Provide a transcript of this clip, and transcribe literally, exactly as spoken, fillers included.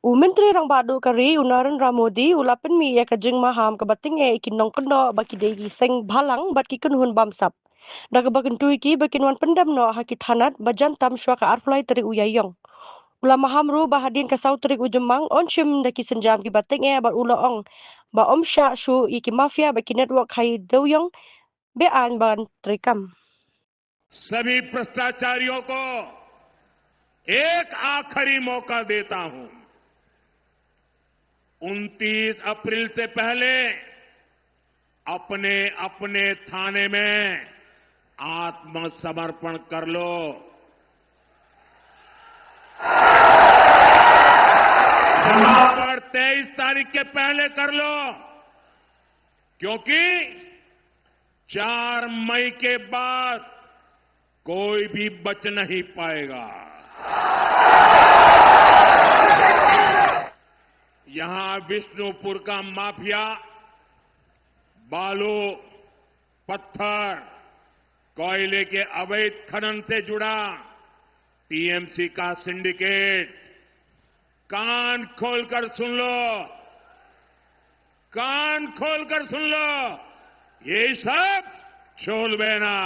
U Myntri Rangbah Duh ka ri, u Narendra Modi, u la pynmih ïa ka jingmaham kaba tyngeh ïa ki nongkynnoh ba ki dei ki seng bhalang bad ki kynhun bamsap, da kaba kyntu ïa ki ba kin wan pyndem noh ha ki thanat ba jan tam shuwa ka arphew lai tarik u Ïaïong. U la maham ruh ba hadien ka saw tarik u Jymmang yn shim da ki sienjam kiba tyngeh, bad u la ong ba ym shah shuh ïa ki mafia bad ki network khaïi dewiong, be-aiñ ban treikam. सभी भ्रष्टाचारियों को एक आखिरी मौका देता हूं। उनतीस अप्रैल से पहले अपने अपने थाने में आत्मसमर्पण कर लो। जहां पर तेईस तारीख के पहले कर लो, क्योंकि चार मई के बाद कोई भी बच नहीं पाएगा। यहां विष्णुपुर का माफिया, बालू, पत्थर, कोयले के अवैध खनन से जुड़ा टीएमसी का सिंडिकेट, कान खोलकर सुन लो, कान खोलकर सुन लो, ये सब छोलबे ना।